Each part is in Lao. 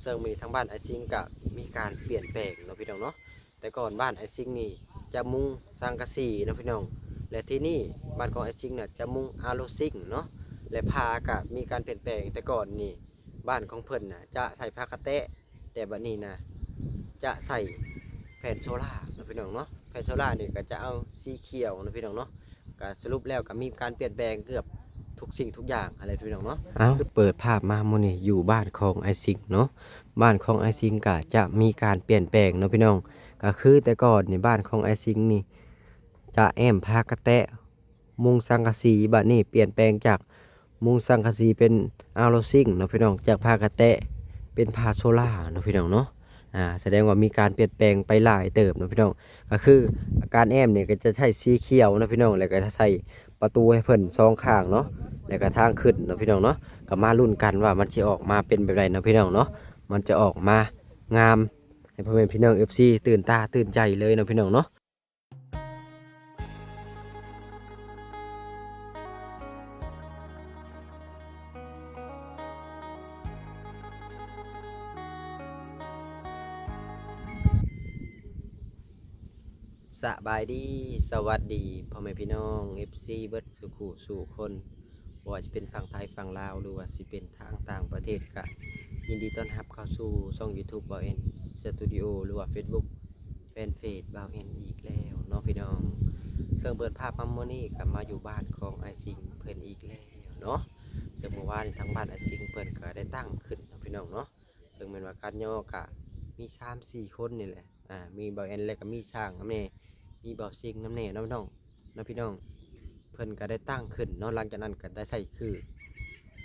ເຊິ່ງມີທາງບ້ານອ້າຍຊິງກະມີການປ່ຽນແປງເນາະພີ່ນ້ອງເນາະ. ແຕ່ກ່ອນບ້ານອ້າຍຊິງນີ້ຈະມຸງສັງກະສີເນາະພີ່ນ້ອງ ແລະທີ່ນີ້ບ້ານຂອງອ້າຍຊິງນະຈະມຸງອາໂລຊິງເນາະ ແລະຜ້າກະມີການປ່ຽນແປງ. ແຕ່ກ່ອນນີ້ບ້ານຂອງເພິ່ນນະຈະໃສ່ຜ້າກະແຕະ ແຕ່ບັດນີ້ນະຈະໃສ່ແຜ່ນໂຊລາເນາະພີ່ນ້ອງເນາະ. ແຜ່ນໂຊລານີ້ກະຈະເອົາສີຂຽວເນາະພີ່ນ້ອງເນາະ. ກະສະຫຼຸບແລ້ວກະມີການປ່ຽນແປງເກືອບທຸກສິ່ງທຸກຢ່າງຫັ້ນແຫຼະພີ່ນ້ອງເນາະ. ເອົ້າ ເປີດພາບມາມື້ນີ້ຢູ່ບ້ານຂອງອ້າຍຊິງເນາະ. ບ້ານຂອງອ້າຍຊິງກະຈະມີການປ່ຽນແປງເນາະພີ່ນ້ອງ. ກະຄືແຕ່ກ່ອນນີ້ບ້ານຂອງອ້າຍຊິງນີ້ຈະແອ້ມຜ້າກະແຕະ ມຸງສັງກະສີ ບາດນີ້ປ່ຽນແປງຈາກມຸງສັງກະສີເປັນອາໂລຊິງເນາະພີ່ນ້ອງ ຈາກຜ້າກະແຕະເປັນຜ້າໂຊລາເນາະພີ່ນ້ອງເນາະ. ອາ ສະແດງວ່າມີການປ່ຽນແປງໄປຫຼາຍເຕີບເນາະພີ່ນ້ອງ. ກະຄືການແອ້ມນີ້ກະຈະໃຊ້ສີຂຽວເນາະພີ່ນ້ອງ ແລ້ວກະຈະໃສ່ປະຕູໃຫ້ເພິ່ນສອງຂ້າງເນາະ ແລ້ວກະທາງຂຶ້ນເນາະພີ່ນ້ອງເນາະ. ກະມາລຸ້ນກັນວ່າມັນຊິອອກມາເປັນແບບໃດເນາະພີ່ນ້ອງເນາະ. ມັນຈະອອກມາງາມໃຫ້ພໍ່ແມ່ພີ່ນ້ອງເອັຟຊີຕື່ນຕາຕື່ນໃຈເລີຍເນາະພີ່ນ້ອງເນາະ. ສະບາຍດີ ສະຫວັດດີພໍ່ແມ່ພີ່ນ້ອງເອັຟຊີເບິດສູ່ຄູ່ສູ່ຄົນ ບໍ່ວ່າຊິເປັນຝັ່ງໄທຝັ່ງລາວ ຫຼືວ່າຊິເປັນທາງຕ່າງປະເທດ ກະຍິນດີຕ້ອນຮັບເຂົ້າສູ່ຊ່ອງຢູທູບບ່າວແອນສະຕູດິໂອ ຫຼືວ່າເຟສບຸກ ແຟນເພຈບ່າວແອນອີກແລ້ວເນາະພີ່ນ້ອງ. ເຊິ່ງເປີດພາບມາມື້ນີ້ກະມາຢູ່ບ້ານຂອງອ້າຍຊິງເພິ່ນອີກແລ້ວເນາະ. ເຊິ່ງມື້ວານນີ້ທາງບ້ານອ້າຍຊິງເພິ່ນກະໄດ້ຕັ້ງຂຶ້ນເນາະພີ່ນ້ອງເນາະ. ເຊິ່ງແມ່ນວ່າການຍໍກະມີສາມສີ່ຄົນນີ້ແຫຼະ ອາ ມີບ່າວແອນ ແລະກະມີຊ່າງນຳແດ່ ມີບ່າວຊິງນຳແດ່ເນາະພີ່ນ້ອງ ເນາະພີ່ນ້ອງ. ເພິ່ນກະໄດ້ຕັ້ງຂຶ້ນເນາະ ຫຼັງຈາກນັ້ນກະໄດ້ໃສ່ຄື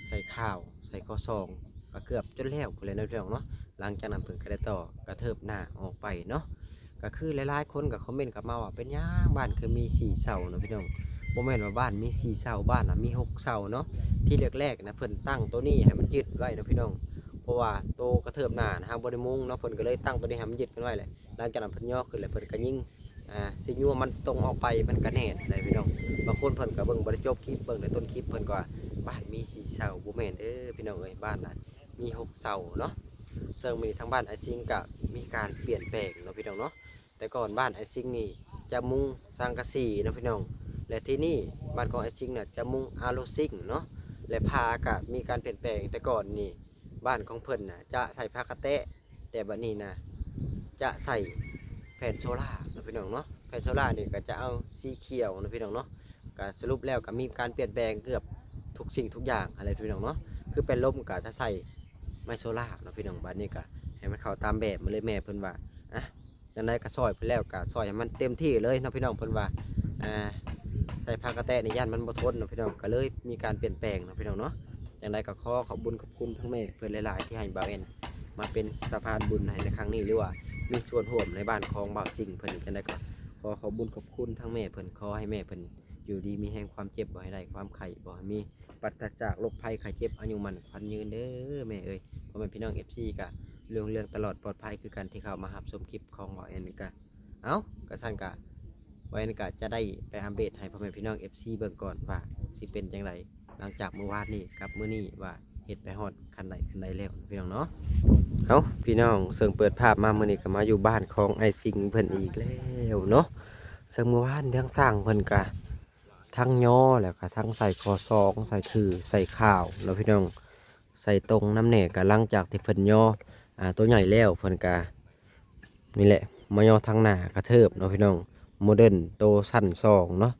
ໃສ່ຂ່າວ ໃສ່ຂໍ້ສອງ ກະເກືອບຈົນແລ້ວພຸ້ນແຫຼະເນາະພີ່ນ້ອງເນາະ. ຫຼັງຈາກນັ້ນເພິ່ນກະໄດ້ຕໍ່ກະເທີບໜ້າອອກໄປເນາະ. ກະຄືຫຼາຍໆຄົນກະຄອມເມັນເຂົ້າມາວ່າ ເປັນຫຍັງບ້ານຄືມີສີ່ເສົາເນາະພີ່ນ້ອງ. ບໍ່ແມ່ນວ່າບ້ານມີສີ່ເສົາ ບ້ານນະມີຫົກເສົາເນາະ. ທີແລກໆນະເພິ່ນຕັ້ງໂຕນີ້ໃຫ້ມັນຍຶດໄວ້ເນາະພີ່ນ້ອງ ເພາະວ່າໂຕກະເທີບໜ້ານະເຮົາບໍ່ໄດ້ມຸງເນາະ ເພິ່ນກະເລີຍຕັ້ງໂຕນີ້ໃຫ້ມັນຍຶດກັນໄວ້ແຫຼະ. ຫຼັງຈາກນັ້ນເພິ່ນຍໍຂຶ້ນແລ້ວເພິ່ນກະຍິງ ອາ ສີຍວມມັນຕົງອອກໄປ ມັນກະແໜ້ນຫັ້ນແຫຼະພີ່ນ້ອງ. ບາງຄົນເພິ່ນກະເບິ່ງບໍ່ໄດ້ຈົບຄລິບ ເບິ່ງແຕ່ຕົ້ນຄລິບ ເພິ່ນກະວ່າບ້ານມີສີ່ເສົາ ບໍ່ແມ່ນເດີພີ່ນ້ອງເອີຍ ບ້ານນະມີຫົກເສົາເນາະ. ເຊິ່ງມື້ນີ້ທາງບ້ານອ້າຍຊິງກະມີການປ່ຽນແປງເນາະພີ່ນ້ອງເນາະ. ແຕ່ກ່ອນບ້ານອ້າຍຊິງນີ້ຈະມຸງສັງກະສີເນາະພີ່ນ້ອງ ແລະທີ່ນີ້ບ້ານຂອງອ້າຍຊິງນະຈະມຸງອາໂລຊິງເນາະ ແລະຜ້າກະມີການປ່ຽນແປງ. ແຕ່ກ່ອນນີ້ບ້ານຂອງເພິ່ນນະຈະໃສ່ຜ້າກະແຕະ ແຕ່ບັດນີ້ນະຈະໃສ່ແຜ່ນໂຊລາເນາະພີ່ນ້ອງເນາະ. ແຜ່ນໂຊລານີ້ກະຈະເອົາສີຂຽວເນາະພີ່ນ້ອງເນາະ. ກະສະຫຼຸບແລ້ວກະມີການປ່ຽນແປງເກືອບທຸກສິ່ງທຸກຢ່າງຫັ້ນແຫຼະພີ່ນ້ອງເນາະ. ຄືແຜ່ນລົມກະຈະໃສ່ໄມ້ໂຊລາເນາະພີ່ນ້ອງ. ບາດນີ້ກະໃຫ້ມັນເຂົ້າຕາມແບບມາເລີຍ ແມ່ເພິ່ນວ່າ ອະ ຈັ່ງໃດກະຊ່ອຍເພິ່ນແລ້ວກະຊ່ອຍໃຫ້ມັນເຕັມທີ່ເລີຍເນາະພີ່ນ້ອງ. ເພິ່ນວ່າ ອາ ໃສ່ຜ້າກະແຕະນີ້ຢ້ານມັນບໍ່ທົນເນາະພີ່ນ້ອງ ກະເລີຍມີການປ່ຽນແປງເນາະພີ່ນ້ອງເນາະ. ຈັ່ງໃດກະຂໍຂອບບຸນຂອບຄຸນທັງແມ່ເພິ່ນຫຼາຍໆ ທີ່ໃຫ້ບ່າວແອນມາເປັນສະພານບຸນໃຫ້ໃນຄັ້ງນີ້ ຫຼືວ່າມີສ່ວນຮ່ວມໃນບ້ານຂອງບ່າວຊິງເພິ່ນ. ຈັ່ງໃດກະຂໍຂອບບຸນຂອບຄຸນທັງແມ່ເພິ່ນ ຂໍໃຫ້ແມ່ເພິ່ນຢູ່ດີມີແຮງ ຄວາມເຈັບບໍ່ໃຫ້ໄດ້ ຄວາມໄຂ້ບໍ່ໃຫ້ມີ ປາສະຈາກໂລກໄພໄຂ້ເຈັບ ອາຍຸໝັ້ນຂວັນຍືນເດີແມ່ເອີຍ. ພໍ່ແມ່ພີ່ນ້ອງເອັຟຊີກະລຸ່ງເຮືອງຕະຫຼອດປອດໄພຄືກັນ ທີ່ເຂົ້າມາຮັບຊົມຄລິບຂອງບ່າວແອນກະ ເອົ້າ ກະຊັ້ນກະ ບ່າວແອນກະຈະໄດ້ໄປອັບເດດໃຫ້ພໍ່ແມ່ພີ່ນ້ອງເອັຟຊີເບິ່ງກ່ອນວ່າຊິເປັນຈັ່ງໃດ ຫຼັງຈາກມື້ວານນີ້ກັບມື້ນີ້ວ່າເຮັດໄປຮອດຂັ້ນໃດຂັ້ນໃດແລ້ວພີ່ນ້ອງເນາະ. ເອົ້າ ພີ່ນ້ອງ ເຊິ່ງເປີດພາບມາມື້ນີ້ກະມາຢູ່ບ້ານຂອງອ້າຍຊິງເພິ່ນອີກແລ້ວເນາະ. ເຊິ່ງມື້ວານທາງຊ່າງເພິ່ນກະ ທັງຍໍ ແລ້ວກະທັງໃສ່ຂໍ້ສອງ ໃສ່ຄື ໃສ່ຂ່າວເນາະພີ່ນ້ອງ ໃສ່ຕົງນຳແດ່. ກະຫຼັງຈາກທີ່ເພິ່ນຍໍ ອາ ໂຕໃຫຍ່ແລ້ວ ເພິ່ນກະ ນີ້ແຫຼະ ມາຍໍທາງໜ້າກະເທີບເນາະພີ່ນ້ອງ ໂມເດີນໂຕຊັ້ນສອງເນາະ.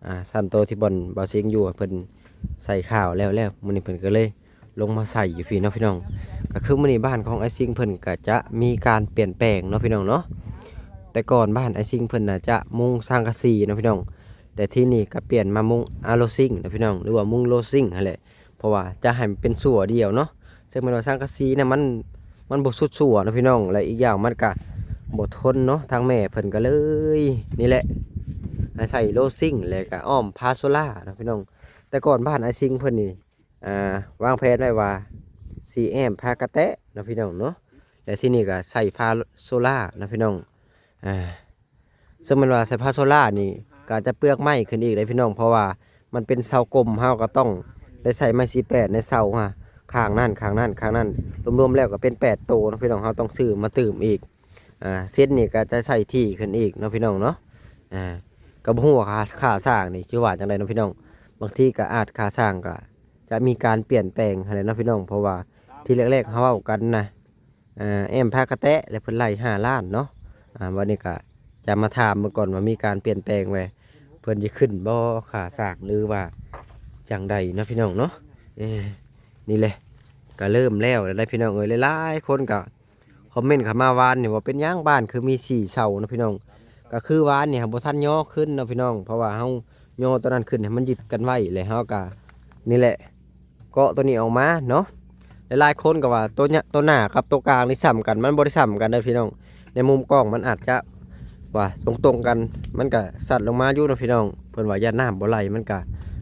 ອາ ຊັ້ນໂຕທີ່ບ່ອນບ່າວຊິງຢູ່ ເພິ່ນໃສ່ຂ່າວແລ້ວ ແລ້ວມື້ນີ້ເພິ່ນກະເລີຍ ລົງມາໃສ່ຢູ່ພີ້ເນາະພີ່ນ້ອງ. ກະຄືມື້ນີ້ບ້ານຂອງອ້າຍຊິງເພິ່ນກະຈະມີການປ່ຽນແປງເນາະພີ່ນ້ອງເນາະ. ແຕ່ກ່ອນບ້ານອ້າຍຊິງເພິ່ນນະຈະມຸງສັງກະສີເນາະພີ່ນ້ອງ ແຕ່ທີນີ້ກະປ່ຽນມາມຸງອາໂລຊິງເນາະພີ່ນ້ອງ ຫຼືວ່າມຸງໂລຊິງຫັ້ນແຫຼະ ເພາະວ່າຈະໃຫ້ມັນເປັນຊົ່ວດຽວເນາະ. ເຊິ່ງແມ່ນວ່າສັງກະສີນະມັນ ມັນບໍ່ສຸດຊົ່ວເນາະພີ່ນ້ອງ ແລະອີກຢ່າງມັນກະບໍ່ທົນເນາະ. ທາງແມ່ເພິ່ນກະເລີຍ ນີ້ແຫຼະ ໃຫ້ໃສ່ໂລຊິງ ແລະກະອ້ອມຜ້າໂຊລາເນາະພີ່ນ້ອງ. ແຕ່ກ່ອນບ້ານອ້າຍຊິງເພິ່ນນີ້ ອ່າ ວາງແຜນໄວ້ວ່າຊິແອ້ມຜ້າກະແຕະເນາະພີ່ນ້ອງເນາະ ແລ້ວທີນີ້ກະໃສ່ຜ້າໂຊລາເນາະພີ່ນ້ອງ. ອ່າ ເຊິ່ງແມ່ນວ່າໃສ່ຜ້າໂຊລານີ້ກະຈະເປືອງໄມ້ຂຶ້ນອີກເດ້ພີ່ນ້ອງ ເພາະວ່າມັນເປັນເສົາກົມ ເຮົາກະຕ້ອງໄດ້ໃສ່ໄມ້ສີ່ແປດໃນເສົາຫັ້ນ ຂ້າງນັ້ນ ຂ້າງນັ້ນ ຂ້າງນັ້ນ ລວມໆແລ້ວກໍເປັນແປດໂຕເນາະພີ່ນ້ອງ. ເຮົາຕ້ອງຊື້ມາຕື່ມອີກ. ອ່າ ເຊັນນີ້ກໍຈະໃສ່ຖີ່ຂຶ້ນອີກເນາະພີ່ນ້ອງເນາະ. ອ່າ ກໍບໍ່ຮູ້ວ່າຄ່າ ຄ່າສ້າງນີ້ຊິວ່າຈັ່ງໃດເນາະພີ່ນ້ອງ. ບາງທີກໍອາດ ຄ່າສ້າງກໍຈະມີການປ່ຽນແປງຫັ້ນແຫຼະເນາະພີ່ນ້ອງ. ເພາະວ່າທີແລກໆເຮົາເວົ້າກັນນະ ອ່າ ແອ້ມພາກະແຕະ ແລ້ວເພິ່ນໄລ່ຫ້າລ້ານເນາະ. ອ່າ ບັດນີ້ກໍຈະມາຖາມເບິ່ງກ່ອນວ່າມີການປ່ຽນແປງແວ່ ເພິ່ນຊິຂຶ້ນບໍ່ຄ່າສ້າງ ຫຼືວ່າຈັ່ງໃດເນາະພີ່ນ້ອງເນາະ. ເອີ ນີ້ແຫຼະ ກໍເລີ່ມແລ້ວແລ້ວເດ້ພີ່ນ້ອງເອີຍ. ຫຼາຍໆຄົນກໍຄອມເມັນເຂົ້າມາວານນີ້ວ່າ ເປັນຫຍັງບ້ານຄືມີສີ່ເສົາເນາະພີ່ນ້ອງ. ກໍຄືວານນີ້ເຮົາບໍ່ທັນຍໍຂຶ້ນເນາະພີ່ນ້ອງ ເພາະວ່າເຮົາຍໍຕົວນັ້ນຂຶ້ນໃຫ້ມັນຍຶດກັນໄວ້ ແລ້ວເຮົາກໍ ນີ້ແຫຼະ ເກາະຕົວນີ້ອອກມາເນາະ. ຫຼາຍໆຄົນກໍວ່າຕົວເນຍ ຕົວໜ້າກັບຕົວກາງນີ້ສ່ຳກັນ ມັນບໍ່ໄດ້ສ່ຳກັນເດີພີ່ນ້ອງ. ໃນມຸມກ້ອງມັນອາດຈະວ່າຕົງໆກັນ ມັນກະສັດລົງມາຢູ່ເນາະພີ່ນ້ອງ. ເພິ່ນວ່າຢ້ານນ້ຳບໍ່ໄຫຼ ມັນກະ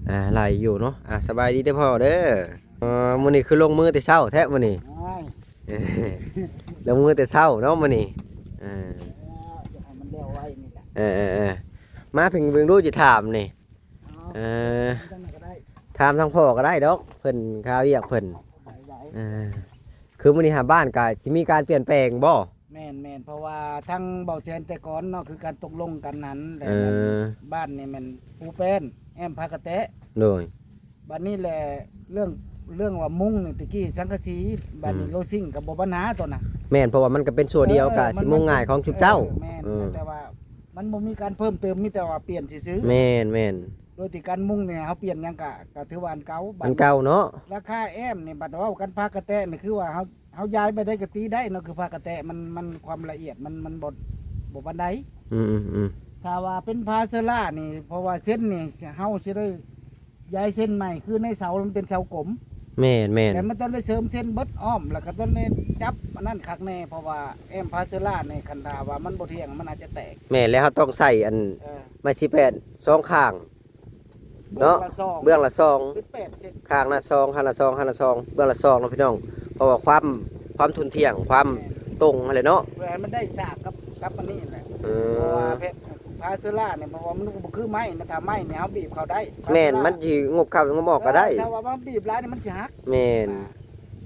ອ່າ ໄຫຼຢູ່ເນາະ. ອ່າ ສະບາຍດີເດີພໍ່ເດີ. ເອີ ມື້ນີ້ຄືລົງມືແຕ່ເຊົ້າແທ້ມື້ນີ້. ໂອ້ຍ ລົງມືແຕ່ເຊົ້າເນາະມື້ນີ້. ເອີ ເອີ ຢາກໃຫ້ມັນແລ້ວໄວນີ້ແຫຼະ. ເອີໆໆ ມາເພິ່ງເບິ່ງດູ ຈະຖາມນີ້. ເອີ ເອີ ຈັງໃດກໍໄດ້ ຖາມທາງພໍ່ກໍໄດ້ດອກ ເພິ່ນຄາວຽກເພິ່ນ. ໄດ້ໆ ເອີ ຄືມື້ນີ້ຫາບ້ານກະຊິມີການປ່ຽນແປງບໍ່? ແມ່ນໆ ເພາະວ່າທາງເບົາແສນແຕ່ກ່ອນເນາະ ຄືການຕົກລົງກັນຫັ້ນແຫຼະ. ເອີ ບ້ານນີ້ແມ່ນປູແປ້ນ ແອ້ມພາກະແຕະ. ໂດຍ ບັດນີ້ແຫຼະ ເລື່ອງ ເລື່ອງວ່າມຸງນີ້ ແຕ່ກີ້ສັງກະສີ ບັດນີ້ ອືມ ໂລຊິງກໍບໍ່ບັນຫາຕົວນະ. ແມ່ນ ເພາະວ່າມັນກໍເປັນຊົ່ວດຽວ ເອີ ກໍ ມັນ ຊິມຸງງ່າຍຂອງຊຸມເຈົ້າ. ເອີ ແມ່ນ ເອີ ແຕ່ວ່າ ມັນບໍ່ມີການເພີ່ມເຕີມ ມີແຕ່ວ່າປ່ຽນຊື່ໆ. ແມ່ນໆ ໂດຍທີ່ການມຸງນີ້ ເຮົາປ່ຽນຫຍັງກະ ກະຖືວ່າອັນເກົ່າ. ອັນເກົ່າເນາະ. ລາຄາແອ້ມນີ້ ບັດເວົ້າກັນພາກະແຕະນີ້ ຄືວ່າເຮົາ ເຮົາຢາຍໄປໄດ້ກະຕີໄດ້ເນາະ. ຄືພາກະແຕະມັນ ມັນຄວາມລະອຽດມັນ ມັນບໍ່ ບໍ່ປານໃດ. ອືມໆໆ ຖ້າວ່າເປັນພາເຊີລ່ານີ້ ເພາະວ່າເສັ້ນນີ້ ເຮົາຊິໄດ້ ຢາຍເສັ້ນໃໝ່ ຄືໃນເສົາມັນເປັນເສົາກົມ. ແມ່ນໆ ແລ້ວມັນຕ້ອງໄດ້ເສີມເສັ້ນເບິດອ້ອມ ແລ້ວກໍຕ້ອງໄດ້ຈັບອັນນັ້ນຄັກແນ່ ເພາະວ່າແອ້ມພາເຊີລ່ານີ້ ຄັນຖ້າວ່າມັນບໍ່ທ່ຽງ ມັນອາດຈະແຕກ. ແມ່ນ ແລ້ວເຮົາຕ້ອງໃສ່ອັນ ເອີ ໄມ້ສີແປດສອງຂ້າງເນາະ. ເບື້ອງລະສອງ ເບື້ອງລະສອງ ເປັນແປດເຊັນ ຂ້າງລະສອງ ຂ້າງລະສອງ ຂ້າງລະສອງ ເບື້ອງລະສອງເນາະພີ່ນ້ອງ. ເພາະວ່າຄວາມ ຄວາມທຸ່ນທ່ຽງ ຄວາມ ແມ່ນ ຕົງຫັ້ນແຫຼະເນາະ ເພື່ອໃຫ້ມັນໄດ້ສາກກັບ ກັບອັນນີ້ແຫຼະ. ເອີ ເພາະວ່າແຜ່ນພາເຊີລ່ານີ້ ເພາະວ່າມັນບໍ່ຄືໄມ້ນະ ຖ້າໄມ້ນີ້ເຮົາບີບເຂົ້າໄດ້. ແມ່ນ ພາເຊີລ່າ ມັນຊິງົບເຂົ້າງົບອອກກໍໄດ້. ເອີ ຖ້າວ່າມັນບີບຫຼາຍນີ້ມັນຊິຫັກ. ແມ່ນ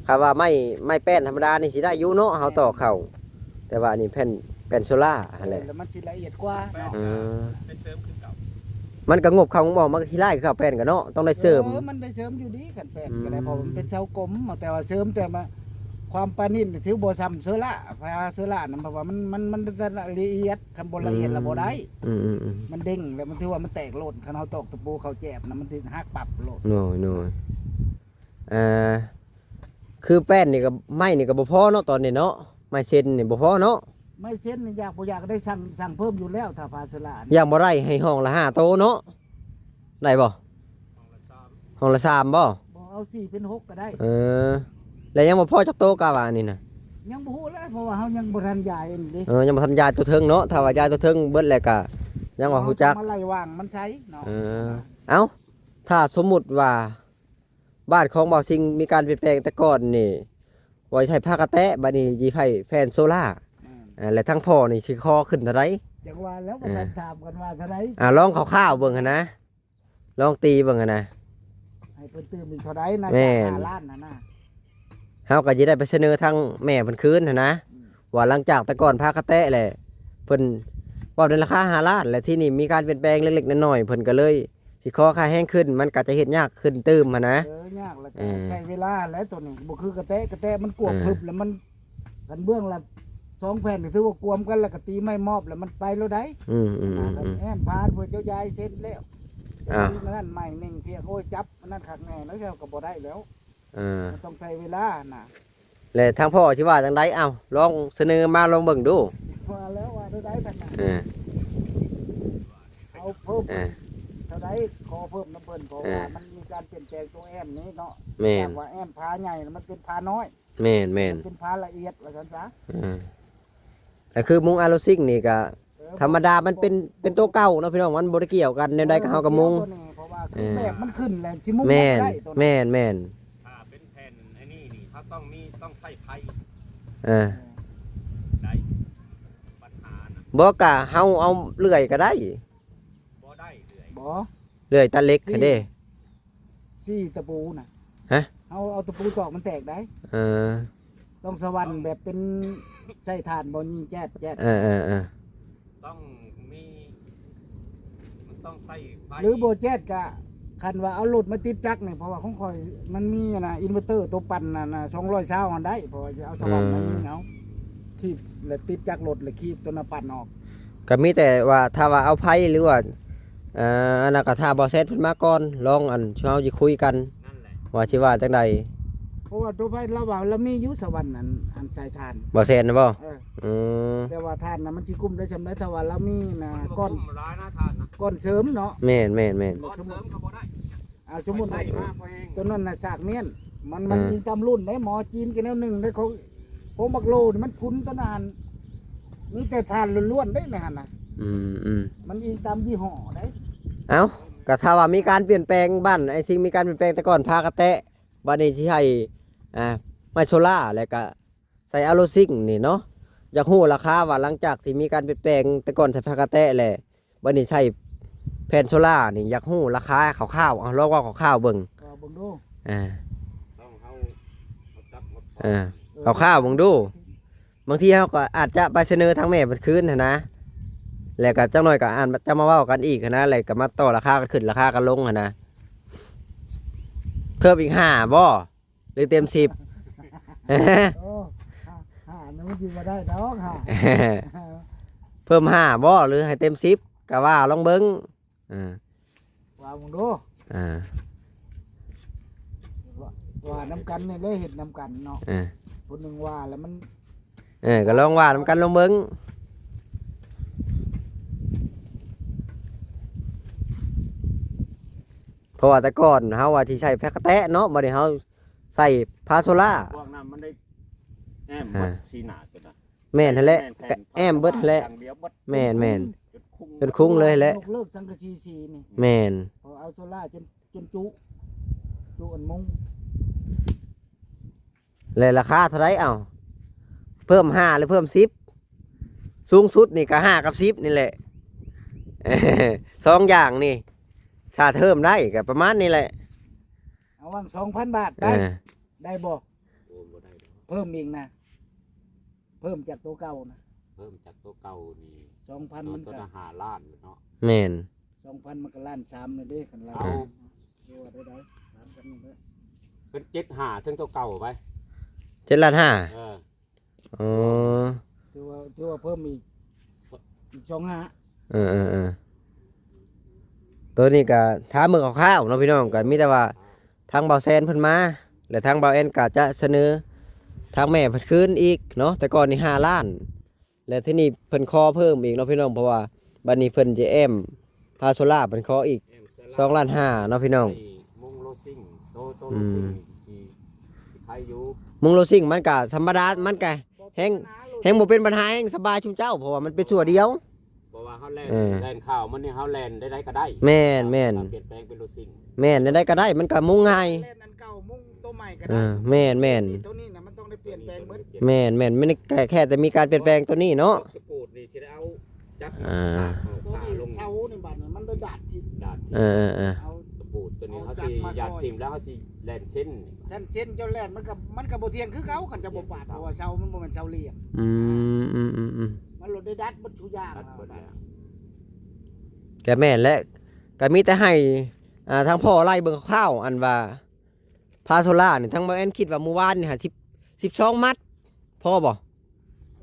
ອ່າ ຄັນວ່າໄມ້ ໄມ້ແປ້ນທຳມະດານີ້ຊິໄດ້ຢູ່ເນາະ ເຮົາຕອກເຂົ້າ. ແມ່ນ ແຕ່ວ່າອັນນີ້ແຜ່ນ ແປ້ນໂຊລ່າຫັ້ນແຫຼະ. ເອີ ແລ້ວມັນຊິລະອຽດກວ່າເນາະ. ເອີ ໄປເສີມຄືເກົ່າ ມັນກໍງົບເຂົ້າງົບອອກ ມັນກໍຂີ້ລ້າຍຄືເກົ່າ ແປ້ນກໍເນາະ ຕ້ອງໄດ້ເສີມ. ເອີ ມັນໄດ້ເສີມຢູ່ດີ ຄັນແປ້ນກໍໄດ້ ອືມ ເພາະມັນເປັນເສົາກົມ. ແຕ່ວ່າເສີມ ແຕ່ວ່າຄວາມປານີດນີ້ຖືບໍ່ສ່ຳໂຊລ່າ ພາເຊີລ່ານັ້ນ ເພາະວ່າມັນ ມັນ ມັນລະອຽດ ຄັນບໍ່ລະອຽດລະບໍ່ໄດ້. ອືມໆໆ ມັນເດ້ງ ແລ້ວມັນຖືວ່າມັນແຕກໂລດ. ຄັນເຮົາຕອກຕະປູເຂົ້າແຈບນະ ມັນຊິຫັກປັບໂລດ. ໂດຍໆ ອ່າ ຄືແປ້ນນີ້ກໍ ໄມ້ນີ້ກໍບໍ່ພໍເນາະ ຕອນນີ້ເນາະ ໄມ້ເຊັນນີ້ບໍ່ພໍເນາະ. ໄມ້ເຊັນນີ້ຢາກບໍ່ຢາກໄດ້ສັ່ງ ສັ່ງເພີ່ມຢູ່ແລ້ວ ຖ້າພາເຊີລ່ານີ້ ຢ່າງບໍ່ໄດ້ໃຫ້ຫ້ອງລະຫ້າໂຕເນາະ ໄດ້ບໍ່? ຫ້ອງລະສາມ ຫ້ອງລະສາມບໍ່? ບໍ່ ເອົາສີ່ເປັນຫົກກໍໄດ້. ເອີ ແລ້ວຍັງບໍ່ພໍຈັກໂຕກະວ່າອັນນີ້ນະ? ຍັງບໍ່ຮູ້ແຫຼະ ເພາະວ່າເຮົາຍັງບໍ່ທັນຢາຍອັນນີ້ເດ້. ເອີ ຍັງບໍ່ທັນຢາຍຕົວເທິງເນາະ. ຖ້າວ່າຢາຍຕົວເທິງເບິດແລ້ວກະຍັງວ່າຮູ້ຈັກ ເຮົາຈະມາໄລ່ວາງມັນໃສ່ເນາະ. ເອີ ເອົ້າ ຖ້າສົມມຸດວ່າ ບ້ານຂອງບ່າວຊິງມີການປ່ຽນແປງ ແຕ່ກ່ອນນີ້ວ່າໃຊ້ພາກະແຕະ ບັດນີ້ຊິໃຊ້ແຜ່ນໂຊລ່າ. ແມ່ນ ເອີ ແລະທາງພໍ່ນີ້ຊິຂໍຂຶ້ນເທົ່າໃດ? ຈັ່ງວ່າແລ້ວ ເອີ ກໍຕ້ອງຖາມກັນວ່າເທົ່າໃດ. ອ່າ ລອງຄ່າວໆເບິ່ງຫັ້ນນະ ລອງຕີເບິ່ງຫັ້ນນະ ໃຫ້ເພິ່ນຕື່ມອີກເທົ່າໃດນະ? ແມ່ນ ຈາກຫ້າລ້ານຫັ້ນນະ ເຮົາກໍຊິໄດ້ໄປສະເໜີທາງແມ່ເພິ່ນຄືນຫັ້ນນະ ອືມ ວ່າຫຼັງຈາກແຕ່ກ່ອນພາກະແຕະແຫຼະ ເພິ່ນເວົ້າໃນລາຄາຫ້າລ້ານ ແລະທີ່ນີ້ມີການປ່ຽນແປງເລັກໆນ້ອຍໆ ເພິ່ນກໍເລີຍ ຊິຂໍຄ່າແຮງຂຶ້ນ ມັນກໍຈະເຮັດຍາກຂຶ້ນຕື່ມຫັ້ນນະ. ເອີ ຍາກ ແລ້ວກໍ ເອີ ໃຊ້ເວລາແຫຼະ ໂຕນີ້ບໍ່ຄືກະແຕະ. ກະແຕະມັນກວມ ເອີ ປຶບ ແລ້ວມັນ ຄັນເບື້ອງລະສອງແຜ່ນ ກໍຖືວ່າກວມກັນ ແລ້ວກໍຕີໄມ້ມອບ ແລ້ວມັນໄປໂລດໄດ໋. ອືມໆໆໆ ແອ້ມພານເພິ່ນເຈົ້າຢາຍເຊັນແລ້ວ ອ່າ ອັນນັ້ນໄມ້ໜຶ່ງພຽງ ໂອ້ຍ ຈັບອັນນັ້ນຄັກແນ່ ແລ້ວເຈົ້າກໍບໍ່ໄດ້ແລ້ວ. ເອີ ມັນຕ້ອງໃຊ້ເວລານະ. ແລະທາງພໍ່ຊິວ່າຈັ່ງໃດ? ເອົ້າ ລອງສະເໜີມາລອງເບິ່ງດູ. ວ່າແລ້ວວ່າແນວໃດທ່ານນະ? ເອີ ເອົາເພີ່ມ ເອີ ເທົ່າໃດຂໍເພີ່ມນຳເພິ່ນ ເພາະ ເອີ ວ່າມັນມີການປ່ຽນແປງຕົວແອ້ມນີ້ເນາະ. ແມ່ນ ຈາກວ່າແອ້ມຜາໃຫຍ່ ມັນເປັນຜານ້ອຍ. ແມ່ນໆ ມັນເປັນຜາລະອຽດວ່າຊັ້ນຊະ. ເອີ ກໍຄືມຸງອາໂລຊິງນີ້ກໍ ເອີ ທຳມະດາ ມັນເປັນ ເປັນໂຕເກົ່າເນາະພີ່ນ້ອງ ມັນບໍ່ໄດ້ກ່ຽວກັນແນວໃດກັບເຮົາກັບມຸງ. ບໍ່ກ່ຽວໂຕນີ້ ເພາະວ່າ ເອີ ແບບມັນຂຶ້ນແລ້ວຊິມຸງ ແມ່ນ ບໍ່ໄດ້ໂຕນີ້ ແມ່ນໆ ຖ້າເປັນແຜ່ນອັນນີ້ນີ້ ເຮົາຕ້ອງມີ ຕ້ອງໃຊ້ໄຟ. ເອີ ໄດ້ ບັນຫານະ ບໍ່ ກະເຮົາເອົາເລື່ອຍກໍໄດ້. ບໍ່ໄດ້ເລື່ອຍ ບໍ່ ເລື່ອຍຕັດເຫຼັກຫັ້ນເດ້ ສີ່ ສີ່ຕະປູນະ. ຮະ? ເຮົາເອົາຕະປູຕອກມັນແຕກໄດ໋. ເອີ ຕ້ອງສະຫວັນແບບເປັນໃຊ້ຖ່ານບໍ່ຍິງແຈດໆ. ເອີໆໆ ຕ້ອງມີ ມັນຕ້ອງໃຊ້ໄຟ ຫຼືບໍ່ແຈດກະ ຄັນວ່າເອົາລົດມາຕິດຈັກນີ້ ເພາະວ່າຂອງຂ້ອຍມັນມີອັນນ່າ ອິນເວີເຕີໂຕປັ່ນອັນນ່າ ສອງຮ້ອຍຊາວຫັ້ນໄດ້ ເພາະວ່າຈະເອົາສະຫວັນມາຍິງເອົາ ເອີ ຖີບ ແລະຕິດຈັກລົດ ແລະຖີບໂຕນັ້ນປັ່ນອອກ. ກໍມີແຕ່ວ່າຖ້າວ່າເອົາໄຟ ຫຼືວ່າ ເອີ ອັນນັ້ນກໍຖ້າບໍ່ແຊດເພິ່ນມາກ່ອນ ລອງອັນເຮົາຊິຄຸຍກັນ ນັ້ນແຫຼະ ວ່າຊິວ່າຈັ່ງໃດ. ເພາະວ່າໂຕໄຟລາວວ່າລາວມີຢູ່ສະຫວັນ ອັນ ອັນສາຍຖ່ານ ບໍ່ແຊດນະບໍ່? ເອີ ອືມ ແຕ່ວ່າຖ່ານນະມັນຊິກຸ້ມໄດ້ສ່ຳໃດ ຖ້າວ່າລາວມີນະ ມັນບໍ່ ກ້ອນ ກຸ້ມຫຼາຍນະ ຖ່ານນະ ກ້ອນເສີມເນາະ. ແມ່ນໆໆ ກ້ອນເສີມກໍບໍ່ໄດ້. ອ່າ ສົມມຸດວ່າ ໄຟໄດ້ມາພໍແຮງ ຕົວນັ້ນນະສາກມ້ຽນ ມັນ ອ່າ ມັນອີງຕາມລຸ້ນເດ້ ໝໍຈີນກໍແນວໜຶ່ງເດ້ ຂອງ ຂອງບັກໂລນີ້ມັນພຸ້ນຕົວນັ້ນ ມີແຕ່ຖ່ານລ້ວນໆເດ້ໃນຫັ້ນນະ. ອືມໆ ມັນອີງຕາມຍີ່ຫໍ້ເດ້. ເອົ້າ ກໍຖ້າວ່າມີການປ່ຽນແປງ ບ້ານອ້າຍຊິງມີການປ່ຽນແປງ ແຕ່ກ່ອນພາກະແຕະ ບັດນີ້ຊິໃຫ້ ອ່າ ໄມ້ໂຊລາ ແລ້ວກໍ ໃສ່ອາໂລຊິງນີ້ເນາະ ຢາກຮູ້ລາຄາວ່າຫຼັງຈາກທີ່ມີການປ່ຽນແປງ ແຕ່ກ່ອນໃສ່ພາກະແຕະແຫຼະ ບັດນີ້ໃສ່ແຜ່ນໂຊລານີ້ ຢາກຮູ້ລາຄາຄ່າວໆ ເອົາລອງເວົ້າຄ່າວໆເບິ່ງ ເອີ ເບິ່ງດູ ອ່າ ຕ້ອງເຮົາ ເຮົາຈັບ ເອີ ຄ່າວໆເບິ່ງດູ. ບາງທີເຮົາກໍອາດຈະໄປສະເໜີທາງແມ່ເພິ່ນຄືນຫັ້ນນະ ແລ້ວກໍຈັກໜ້ອຍກໍອາດຈະມາເວົ້າກັນອີກຫັ້ນນະ ແລ້ວກໍມາຕໍ່ລາຄາກັນຂຶ້ນ ລາຄາກັນລົງຫັ້ນນະ. ເພີ່ມອີກຫ້າບໍ່? ຫຼືເຕັມສິບ? ໂອ້ ຫ້າ ຫ້ານີ້ມັນຊິບໍ່ໄດ້ດອກ ຫ້າ ເພີ່ມຫ້າບໍ່ ຫຼືໃຫ້ເຕັມສິບ ກະວ່າລອງເບິ່ງ. ເອີ ວ່າເບິ່ງດູ ເອີ ວ່າ ວ່ານຳກັນນີ້ແຫຼະ ເຮັດນຳກັນເນາະ ເອີ ຜູ້ໜຶ່ງວ່າແລ້ວມັນ ເອີ ກໍລອງວ່ານຳກັນລອງເບິ່ງ ເພາະວ່າແຕ່ກ່ອນເຮົາວ່າຊິໃສ່ແຜ່ນກະແຕະເນາະ ບັດນີ້ເຮົາ ໃສ່ພາໂຊລາ ພວກນັ້ນມັນໄດ້ແອ້ມເບິດ ອ່າ ສີໜ້າຕົວນັ້ນ ແມ່ນຫັ້ນແຫຼະ ແມ່ນແຜ່ນ ກະແອ້ມເບິດຫັ້ນແຫຼະ ຢ່າງດຽວເບິດ ແມ່ນໆ ຈົນຄຸງ ຈົນຄຸງເລີຍແຫຼະ ຍົກເລີກສັງກະສີສີນີ້ ແມ່ນ ເພາະເອົາໂຊລາຈົນ ຈົນຈຸ ຈຸອັນມຸງ ແລະລາຄາເທົ່າໃດເອົາ ເພີ່ມຫ້າ ຫຼືເພີ່ມສິບ ສູງສຸດນີ້ກໍຫ້າກັບສິບນີ້ແຫຼະ ສອງຢ່າງນີ້ ຖ້າເພີ່ມໄດ້ກໍປະມານນີ້ແຫຼະ ເອົາຫວ່າງສອງພັນບາດໄດ້ ເອີ ໄດ້ບໍ່? ໂອ້ ບໍ່ໄດ້ດອກ ເພີ່ມອີກນະ ເພີ່ມຈາກໂຕເກົ່ານະ ເພີ່ມຈາກໂຕເກົ່ານີ້ ສອງພັນ ໂຕ ມັນກໍ ໂຕລະຫ້າລ້ານເນາະ ແມ່ນ ສອງພັນມັນກໍລ້ານສາມແລ້ວເດ້ ຄັນລ້ານ ເອົາ ຄືວ່າໄດ້ ໄດ້ ສາມພັນນີ້ເດ້ ເປັນເຈັດຫ້າ ເຖິງໂຕເກົ່າໄປ ເຈັດລ້ານຫ້າ ເອີ ອໍ ຖືວ່າ ຖືວ່າເພີ່ມອີກ ອີກສອງຫ້າ ເອີໆໆ ໂຕນີ້ກໍຖາມເບິ່ງຄ່າວໆເນາະພີ່ນ້ອງ ກໍມີແຕ່ວ່າທາງບ່າວແຊນເພິ່ນມາ ແລະທາງບ່າວແອນກໍຈະສະເໜີທາງແມ່ເພິ່ນຄືນອີກເນາະ ແຕ່ກ່ອນນີ້ຫ້າລ້ານ ແລະທີນີ້ເພິ່ນຂໍເພີ່ມອີກເນາະພີ່ນ້ອງ ເພາະວ່າບັດນີ້ເພິ່ນຈະແອ້ມພາໂຊລາ ເພິ່ນຂໍອີກສອງລ້ານຫ້າເນາະພີ່ນ້ອງ ມຸງໂລຊິງ ໂຕ ໂຕໂລຊິງ ອືມ ນີ້ຊິ ຊິໄຄຢູ່ ມຸງໂລຊິງມັນກະທຳມະດາ ມັນກະແຮງ ແຮງບໍ່ເປັນບັນຫາ ແຮງສະບາຍຊຸມເຈົ້າ ເພາະວ່າມັນເປັນຊົ່ວດຽວ ເພາະວ່າເຮົາແລ່ນ ເອີ ແລ່ນຂ່າວມັນນີ້ ເຮົາແລ່ນໄດ້ໃດກໍໄດ້ ແມ່ນໆ ການປ່ຽນແປງເປັນໂລຊິງ ແມ່ນ ແນວໃດກໍໄດ້ ມັນກໍມຸງງ່າຍ ແລ່ນອັນເກົ່າມຸງໂຕໃໝ່ກໍໄດ້ ເອີ ແມ່ນໆ ໂຕນີ້ນະມັນຕ້ອງໄດ້ປ່ຽນແປງເບິດ ແມ່ນໆ ມັນແຄ່ ແຄ່ແຕ່ມີການປ່ຽນແປງໂຕນີ້ເນາະ ຕະປູດນີ້ຊິໄດ້ເອົາ ຈັບ ອ່າ ຕາກອອກ ໂຕນີ້ ຕາລົງ ເສົານີ້ ບາດນີ້ມັນໄດ້ດາດຖິ້ມ ດາດຖິ້ມ ເອີໆໆ ເອົາຕະປູດໂຕນີ້ ເຮົາຊິຢາດຖິ້ມແລ້ວເຮົາຊິແລ່ນເສັ້ນ ແລ່ນເສັ້ນ ເຈົ້າແລ່ນມັນກໍ ມັນກໍບໍ່ທ່ຽງຄືເກົ່າ ຄັນເຈົ້າບໍ່ປາດ ເພາະວ່າເສົາມັນບໍ່ແມ່ນເສົາລຽບ ອືມໆໆໆ ມັນໂລດໄດ້ດັດເບິດທຸກຢ່າງ ດັດເບິດແລ້ວ ກໍແມ່ນແຫຼະ ກໍມີແຕ່ໃຫ້ ອ່າ ທາງພໍ່ໄລ່ເບິ່ງຄ່າວໆ ອັນວ່າ ພາໂຊລານີ້ ທາງບ່າວແອນຄິດວ່າມື້ວານນີ້ຫາ ສິບ ສິບສອງມັດ ພໍບໍ່?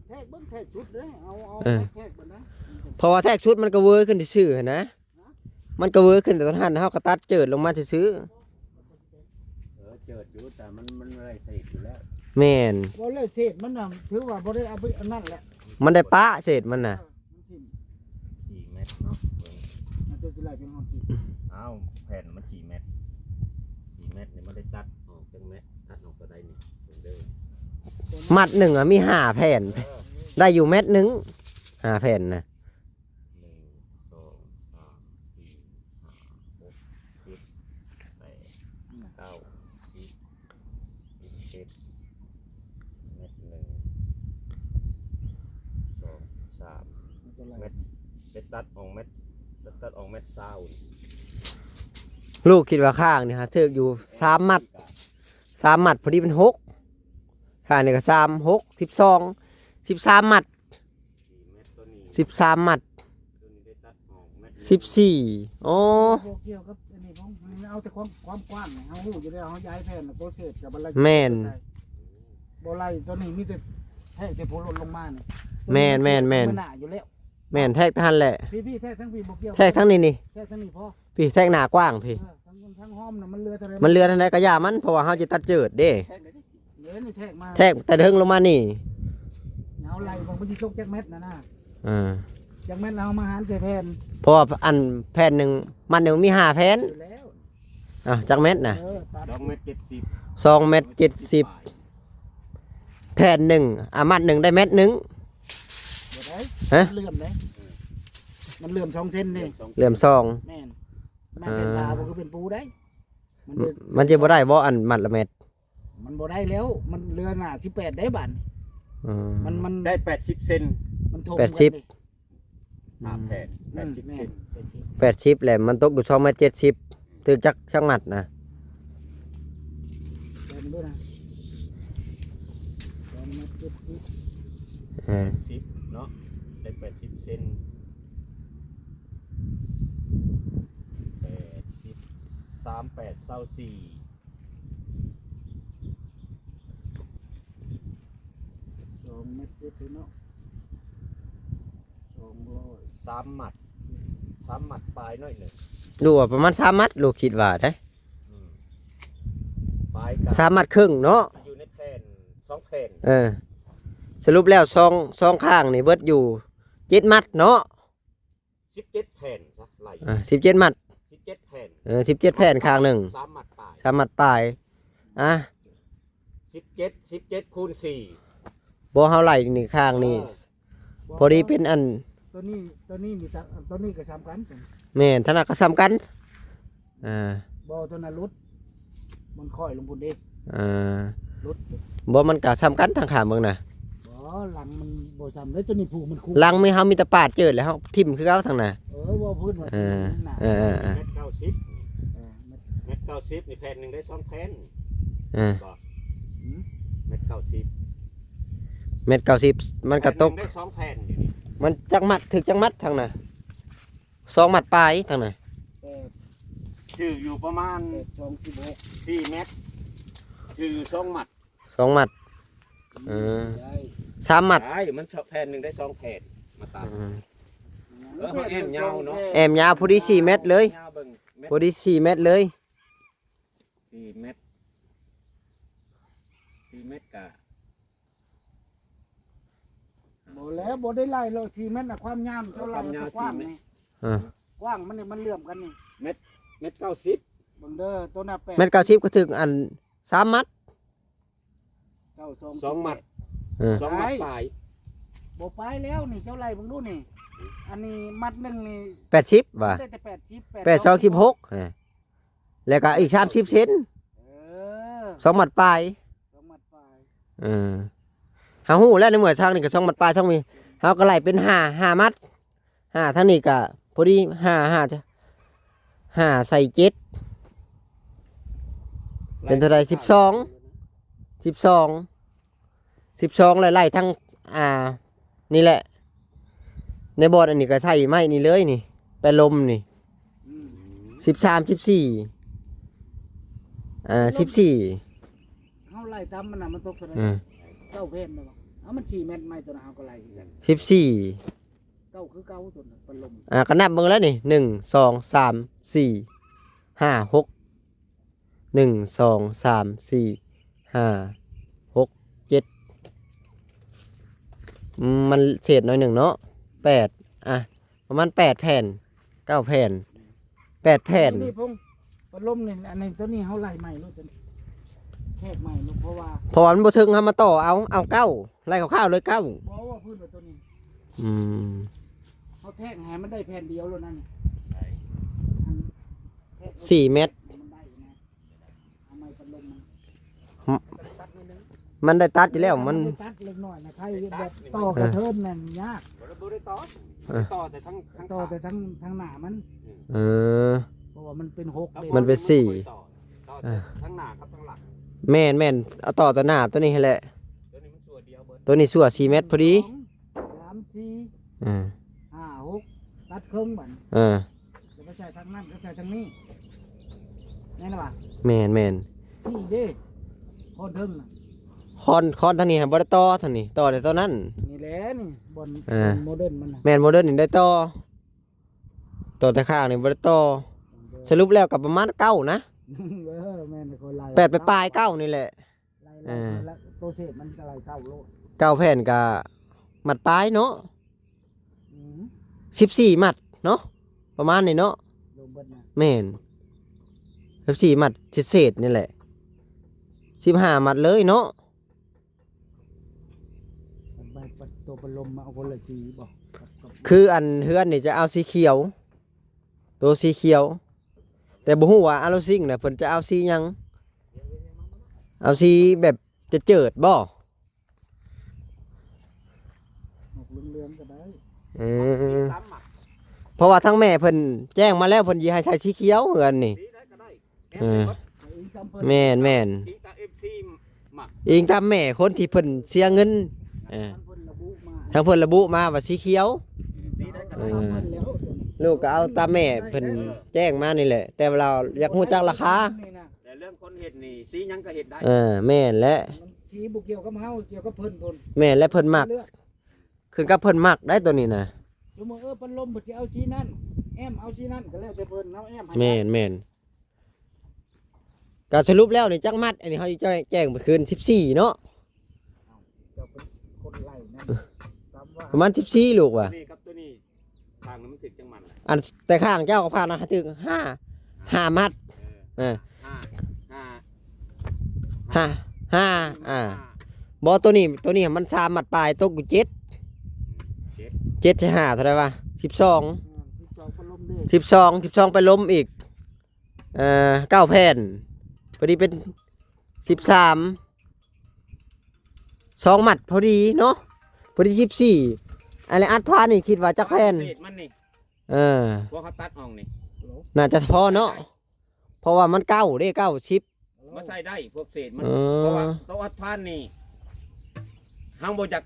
ແທກເບິ່ງ ແທກສຸດເດ້ ເອົາ ເອົາ ເອີ ແທກເບິ່ງນະ ເພາະວ່າແທກສຸດມັນກໍເວີຂຶ້ນຊື່ໆຫັ້ນນະ ມັນກໍເວີຂຶ້ນ ແຕ່ຕອນຫັ້ນເຮົາກໍຕັດເຈີດລົງມາຊື່ໆ ເອີ ເຈີດຢູ່ ແຕ່ມັນ ມັນບໍ່ໄດ້ເສດຢູ່ແລ້ວ ແມ່ນ ບໍ່ໄດ້ເສດມັນນະ ຖືວ່າບໍ່ໄດ້ເອົາໄປອັນນັ້ນແຫຼະ ມັນໄດ້ປະເສດມັນນະ ມັນຖິ້ມ ສີ່ແມັດເນາະ ເບິ່ງ ມັນຈະໄລ່ເປັນຮອດສີ່ ອ້າວ ແຜ່ນມັນສີ່ແມັດ ສີ່ແມັດນີ້ມັນໄດ້ຕັດອອກຈັກແມັດ ຕັດອອກເທົ່າໃດນີ້ ເບິ່ງເດີ ມັດໜຶ່ງອະມີຫ້າແຜ່ນ ເອີ ໄດ້ຢູ່ແມັດໜຶ່ງ ຫ້າແຜ່ນນະ ໜຶ່ງ ສອງ ສາມ ສີ່ ຫ້າ ຫົກ ເຈັດ ແປດ ເກົ້າ ສິບ ສິບເອັດ ແມັດໜຶ່ງ ສອງ ສາມ ແມັດ ໄດ້ຕັດອອກແມັດ ໄດ້ຕັດອອກແມັດຊາວ ລູກຄິດວ່າຂ້າງນີ້ຫາຖືກຢູ່ສາມມັດ ສາມມັດ ພໍດີເປັນຫົກ ຂ້າງນີ້ກໍສາມ ຫົກ ສິບສອງ ສິບສາມມັດ ສິບສາມມັດ ສິບສີ່ ໂອ້ ບໍ່ກ່ຽວກັບອັນນີ້ ເຮົາເອົາແຕ່ຄວາມ ຄວາມກວ້າງໃຫ້ເຮົາຮູ້ຢູ່ແລ້ວ ເຮົາຍ້າຍແຜ່ນໂປຣເຊສກັບບັນໄລ ແມ່ນ ບໍ່ໄລ່ຕົວນີ້ ມີແຕ່ແທກແຕ່ຜູ້ລົດລົງມານີ້ ແມ່ນໆໆ ມັນໜ້າຢູ່ແລ້ວ ແມ່ນ ແທກທາງຫັ້ນແຫຼະ ພີ່ໆ ແທກທາງພີ່ບໍ່ກ່ຽວ ແທກທາງນີ້ນີ້ ແທກທາງນີ້ພໍ ພີ່ແທກໜ້າກວ້າງພີ່ ເອີ ທາງ ທາງຮ່ອມນະ ມັນເຫຼືອເທົ່າໃດ ມັນເຫຼືອເທົ່າໃດກໍຢ່າມັນ ເພາະວ່າເຮົາຈະຕັດເຈີດເດ້ ເອີ ນີ້ແທກມາ ແທກແຕ່ເທິງລົງມານີ້ ເຮົາໄລ່ເບິ່ງມັນຊິຕົກຈັກແມັດນະນະ ອ່າ ຈັກແມັດ ເຮົາມາຫານໃສ່ແຜ່ນ ເພາະວ່າອັນແຜ່ນໜຶ່ງ ມັດໜຶ່ງມີຫ້າແຜ່ນ ຢູ່ແລ້ວ ອ້າວ ຈັກແມັດນະ ເອີ ຕັດ ສອງແມັດເຈັດສິບ ສອງແມັດເຈັດສິບ ແຜ່ນໜຶ່ງ ອ່າ ມັດໜຶ່ງໄດ້ແມັດໜຶ່ງ ບໍ່ໄດ້ ຮະ ມັນເຫຼື່ອມເດ້ ມັນເຫຼື່ອມສອງເຊັນເດ້ ເຫຼື່ອມສອງ ແມ່ນ ມັນເປັນ ອ່າ ຜ້າບໍ່ຄືເປັນປູໄດ໋ ມັນ ມັນຈະບໍ່ໄດ້ບໍ່ ອັນມັດລະແມັດ ມັນບໍ່ໄດ້ແລ້ວ ມັນເຫຼືອໜ້າສິບແປດໄດ້ບາດນີ້ ອືມ ມັນ ມັນໄດ້ແປດສິບເຊັນ ມັນຖົມ ແປດສິບ ກັນເດ້ ຫ້າແຜ່ນ ອືມ ແປດສິບເຊັນ ແມ່ນ ແປດສິບ ແປດສິບ ແລ້ວມັນຕົກຢູ່ສອງແມັດເຈັດສິບ ຖືກຈັກ ຈັກມັດນະ ເບິ່ງດູນະ ສອງແມັດເຈັດສິບ ເອີ ແປດສິບເນາະ ໄດ້ແປດສິບເຊັນ ແປດສິບ ສາມແປດ ຊາວສີ່ ສອງແມັດເຈັດເນາະ ສອງຮ້ອຍ ສາມມັດ ສາມມັດປາຍໜ້ອຍໜຶ່ງ ຫຼືວ່າປະມານສາມມັດ ລູກຄິດວ່າເດ້ ອືມ ປາຍກະ ສາມມັດເຄິ່ງເນາະ ຢູ່ໃນແຜ່ນ ສອງແຜ່ນ ເອີ ສະຫຼຸບແລ້ວສອງ ສອງຂ້າງນີ້ເບິດຢູ່ເຈັດມັດເນາະ ສິບເຈັດແຜ່ນຊະ ໄລ່ ອ່າ ສິບເຈັດມັດ ສິບເຈັດແຜ່ນ ເອີ ສິບເຈັດແຜ່ນຂ້າງໜຶ່ງ ສາມມັດປາຍ ສາມມັດປາຍ ອ່າ ສິບເຈັດ ສິບເຈັດຄູນສີ່ ບໍ່ ເຮົາໄລ່ນີ້ຂ້າງນີ້ ເອີ ພໍດີເປັນອັນ ຕົວນີ້ ຕົວນີ້ນີ້ ຕົວນີ້ກໍສ່ຳກັນ ແມ່ນ ທະນະກໍສ່ຳກັນ ອ່າ ບໍ່ ຕົວນັ້ນຫຼຸດ ມັນຄ່ອຍລົງພຸ້ນເດ້ ອ່າ ຫຼຸດ ບໍ່ ມັນກະສ່ຳກັນທາງຂ້າງເບິ່ງນະ ບໍ່ ຫຼັງມັນບໍ່ສ່ຳເດ້ ຕົວນີ້ຜູກມັນຄູ່ ຫຼັງມີ ເຮົາມີແຕ່ປາດເຈີດ ແລ້ວເຮົາຖິ້ມຄືເກົ່າທາງໜ້າ ເອີ ບໍ່ ພື້ນວ່າ ເອີ ເອີ ເອີ ເອີ ເອີ ແມັດເກົ້າສິບ ເອີ ແມັດ ແມັດເກົ້າສິບນີ້ແຜ່ນໜຶ່ງໄດ້ສອງແຜ່ນ ເອີ ບໍ່ ຫືມ ແມັດເກົ້າສິບ ແມັດເກົ້າສິບ ມັນກະຕົກ ແຜ່ນໜຶ່ງໄດ້ສອງແຜ່ນຢູ່ນີ້ ມັນຈັກມັດ ຖືກຈັກມັດທາງໜ້າ ສອງມັດປາຍທາງນັ້ນ ແປດ ຊື່ຢູ່ປະມານ ແປດສອງສິບຫົກ ສີ່ແມັດ ຊື່ຢູ່ສອງມັດ ສອງມັດ ອືມ ເອີ ໄດ້ ສາມມັດ ໄດ້ ມັນແຜ່ນໜຶ່ງໄດ້ສອງແຜ່ນ ມາຕາມ ອືມ ເອີ ເຮົາແອ້ມຍາວເນາະ ແອ້ມຍາວພໍດີສີ່ແມັດເລີຍ ຍາວເບິ່ງ ແມັດ ພໍດີສີ່ແມັດເລີຍ ສີ່ແມັດ ສີ່ແມັດກະ ບໍ່ແລ້ວ ບໍ່ໄດ້ໄລ່ໂລດ ສີ່ແມັດນະ ຄວາມຍາວເທົ່າໃດ ຄວາມຍາວ ແຕ່ກວ້າງ ສີ່ແມັດ ນີ້ ອ່າ ກວ້າງມັນນີ້ມັນເຫຼື່ອມກັນນີ້ ແມັດ ແມັດເກົ້າສິບ ເບິ່ງເດີ ໂຕໜ້າແປດ ແມັດເກົ້າສິບກໍຖືກອັນສາມມັດ ເກົ້າສອງ ສອງມັດ ເອີ ສອງມັດປາຍ ບໍ່ປາຍແລ້ວນີ້ ເຈົ້າໄລ່ເບິ່ງດູນີ້ ອັນນີ້ມັດໜຶ່ງນີ້ ແປດສິບວ່າ ໄດ້ແຕ່ແປດສິບ ແປດສອງສິບຫົກ ເອີ ແລ້ວກໍອີກສາມສິບເຊັນ ເອີ ສອງມັດປາຍ ສອງມັດປາຍ ເອີ ເຮົາຮູ້ແລ້ວ ໃນເມື່ອທາງນີ້ກໍສອງມັດປາຍ ທາງນີ້ເຮົາກໍໄລ່ເປັນຫ້າ ຫ້າມັດ ຫ້າ ທາງນີ້ກໍພໍດີ ຫ້າ ຫ້າ ຫ້າໃສ່ເຈັດ ເປັນເທົ່າໃດ ສິບສອງ ສິບສອງ ສິບສອງ ແລ້ວໄລ່ທາງ ອ່າ ນີ້ແຫຼະ ໃນບ່ອນອັນນີ້ກໍໃສ່ໄມ້ນີ້ເລີຍນີ້ ໄປລົມນີ້ ອືມ ສິບສາມ ສິບສີ່ ອ່າ ສິບສີ່ ເຮົາໄລ່ຕາມມັນນະ ມັນຕົກເທົ່າໃດ ອືມ ເກົ້າແຜ່ນແມ່ນບໍ່ ເອົາ ມັນສີ່ແມັດໄມ້ຕົວນັ້ນ ເຮົາກໍໄລ່ຄືກັນ ສິບສີ່ ເກົ້າຄືເກົ່າຕົວນັ້ນ ໄປລົມ ອ່າ ກໍນັບເບິ່ງແລ້ວນີ້ ໜຶ່ງ ສອງ ສາມ ສີ່ ຫ້າ ຫົກ ໜຶ່ງ ສອງ ສາມ ສີ່ ຫ້າ ຫົກ ເຈັດ ອືມ ມັນເສດໜ້ອຍໜຶ່ງເນາະ ແປດ ອ່ະ ປະມານແປດແຜ່ນ ເກົ້າແຜ່ນ ແປດແຜ່ນ ຕົວນີ້ພົງ ພັດລົມນີ້ ອັນນີ້ ຕົວນີ້ເຮົາໄລ່ໃໝ່ໂລດ ຕົວນີ້ ແທກໃໝ່ໂລດ ເພາະວ່າ ເພາະວ່າມັນບໍ່ເຖິງ ເຮົາມາຕໍ່ເອົາ ເອົາເກົ້າ ໄລ່ຄ່າວໆເລີຍ ເກົ້າ ບໍ່ ວ່າພື້ນວ່າຕົວນີ້ ອືມ ເຮົາແທກໃຫ້ມັນໄດ້ແຜ່ນດຽວໂລດນັ້ນນີ້ ອັນ ສີ່ແມັດ ມັນໄດ້ນະ ເອົາໃໝ່ພັດລົມມັນ ມັນໄດ້ຕັດຢູ່ແລ້ວ ມັນ ມັນໄດ້ຕັດເລັກນ້ອຍນະ ໃຜແບບຕໍ່ກະເທີນນັ້ນຍາກ ບໍ່ໄດ້ ບໍ່ໄດ້ຕໍ່ ເອີ ຕໍ່ແຕ່ທາງ ທາງ ຕໍ່ແຕ່ທາງ ທາງໜ້າມັນ ເອີ ເພາະວ່າມັນເປັນຫົກເດ້ ມັນເປັນສີ່ ຕໍ່ ຕໍ່ແຕ່ ເອີ ທາງໜ້າກັບທາງຫຼັງ ແມ່ນໆ ເອົາຕໍ່ຕໍ່ໜ້າຕົວນີ້ຫັ້ນແຫຼະ. ຕົວນີ້ມັນຊົ່ວດຽວເບິດ ຕົວນີ້ຊົ່ວສີ່ແມັດພໍດີ. ສອງ ສາມ ສີ່ ອ່າ ຫ້າ ຫົກ ຕັດເຄິ່ງບັດ ເອີ ຈະໄປໃສ່ທາງນັ້ນກໍໃສ່ທາງນີ້ ແມ່ນບໍ່? ແມ່ນໆ ນີ້ເດ້ ຄອນເທິງນະ ຄອນ ຄອນທາງນີ້ຫັ້ນບໍ່ໄດ້ຕໍ່ ທາງນີ້ຕໍ່ແຕ່ຕົວນັ້ນ. ນີ້ແຫຼະ ນີ້ບ່ອນ ເອີ ບ່ອນໂມເດີນມັນນະ ແມ່ນ ໂມເດີນນີ້ໄດ້ຕໍ່ ຕໍ່ແຕ່ຂ້າງນີ້ບໍ່ໄດ້ຕໍ່. ສະຫຼຸບແລ້ວກໍປະມານເກົ້ານະ ເອີ ແມ່ນ ແປດປາຍໆ ເກົ້ານີ້ແຫຼະ. ໄລ່ ເອີ ໄລ່ ໂຕເສດມັນກໍໄລ່ເກົ້າໂລດ ເກົ້າແຜ່ນກໍມັດປາຍເນາະ. ອືມ ສິບສີ່ມັດເນາະ ປະມານນີ້ເນາະ ລວມເບິດນະ. ແມ່ນ ສິບສີ່ມັດເສດໆ ນີ້ແຫຼະ ສິບຫ້າມັດເລີຍເນາະ. ໃບ ໂຕພັດລົມມາເອົາຄົນລະສີບໍ? ກັບ ກັບ ຄືອັນເຮືອນນີ້ຈະເອົາສີຂຽວ ໂຕສີຂຽວ ແຕ່ບໍ່ຮູ້ວ່າອາໂລຊິງນະເພິ່ນຈະເອົາສີຫຍັງ ເອົາສີແບບຈະເຈີດບໍ? ອອກເຫຼືອງໆກໍໄດ້. ເອີ ເພາະວ່າທາງແມ່ເພິ່ນແຈ້ງມາແລ້ວ ເພິ່ນຊິໃຫ້ໃສ່ສີຂຽວເຮືອນນີ້. ເອີ ແມ່ນໆ ອີງຕາມແມ່ຄົນທີ່ເພິ່ນເສຍເງິນ ເອີ ທາງເພິ່ນລະບຸມາວ່າສີຂຽວ. ເອີ ລູກກໍເອົາຕາມແມ່ເພິ່ນແຈ້ງມານີ້ແຫຼະ ແຕ່ວ່າລາວຢາກຮູ້ຈັກລາຄາ. ແຕ່ເລື່ອງຄົນເຮັດນີ້ ສີຫຍັງກໍເຮັດໄດ້. ເອີ ແມ່ນແຫຼະ ມັນສີບໍ່ກ່ຽວກັບເຮົາ ກ່ຽວກັບເພິ່ນພຸ້ນ. ແມ່ນແຫຼະ ເພິ່ນມັກ ຂຶ້ນກັບເພິ່ນມັກໄດ໋ຕົວນີ້ນະ. ສົມມຸດ ເອີ ພັດລົມເພິ່ນຊິເອົາສີນັ້ນ ແອ້ມເອົາສີນັ້ນ ກໍແລ້ວແຕ່ເພິ່ນ ເຮົາແອ້ມໃຫ້. ແມ່ນໆ ກໍສະຫຼຸບແລ້ວນີ້ຈັກມັດ? ອັນນີ້ເຮົາຈະແຈ້ງໄປຄືນ ສິບສີ່ເນາະ. ເຈົ້າເປັນຄົນໄລ່ນະ ຕາມວ່າ ປະມານສິບສີ່ລູກວ່າ ຕົວນີ້ກັບຕົວນີ້ ຂ້າງນັ້ນມັນຖືກຈັກມັດລະ? ອັນແຕ່ຂ້າງເຈົ້າກັບຂ້າງນະຖືກຫ້າ ຫ້າມັດ. ເອີ ເອີ ຫ້າ ຫ້າ ຫ້າ ຫ້າ ອ່າ ບໍ່ ຕົວນີ້ ຕົວນີ້ມັນສາມມັດປາຍ ຕົກຢູ່ເຈັດ ເຈັດ ເຈັດໃສ່ຫ້າເທົ່າໃດວະ? ສິບສອງ ອືມ ສິບສອງ ພັດລົມເດ້ ສິບສອງ ສິບສອງ ໄປລົມອີກ ເອີ ເກົ້າແຜ່ນ ພໍດີເປັນສິບສາມ ສອງມັດພໍດີເນາະ ພໍດີສິບສີ່. ອັນນີ້ອັດທວານນີ້ຄິດວ່າຈັກແຜ່ນ? ເສດມັນນີ້ ເອີ ພວກເຮົາຕັດອອກນີ້ ໜ້າຈະພໍເນາະ ເພາະວ່າມັນເກົ້າເດ້ ເກົ້າ ສິບ ມາໃສ່ໄດ້ພວກເສດມັນ. ເອີ ເພາະວ່າໂຕອັດທວານນີ້ ເຮົາບໍ່ຢາກ